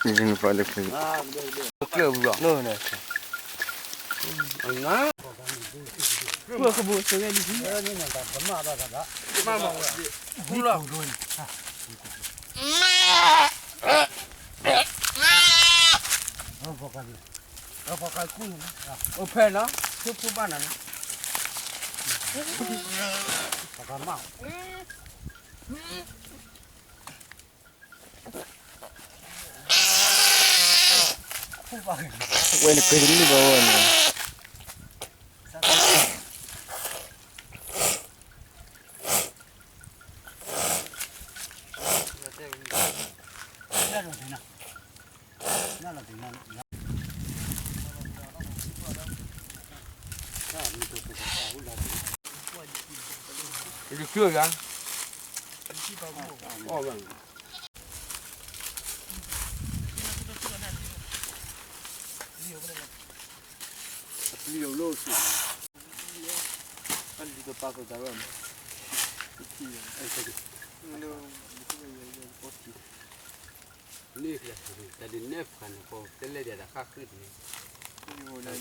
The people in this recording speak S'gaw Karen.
Identify the clip. Clear, bro. No, no. Feel. ဝဲန့ၣ် ကွဲးတန့ၢ်ဘၣ်ဝဲန့ၣ်. ယကၠိယၤ, အီၣ်ဘၣ်န့ၣ်, အပျံၤအလိၣ်စ့ၢ်, အလံၤကပာ်ကတၢၢ်ဝဲန့ၣ်, န့ၣ်, တၢ်ဒုးနဲၣ်ဖးန့ၣ် ကီးကလဲၣ်ဒၣ်တၢ်ဃၣ်ဃုာ်တန့ၣ်.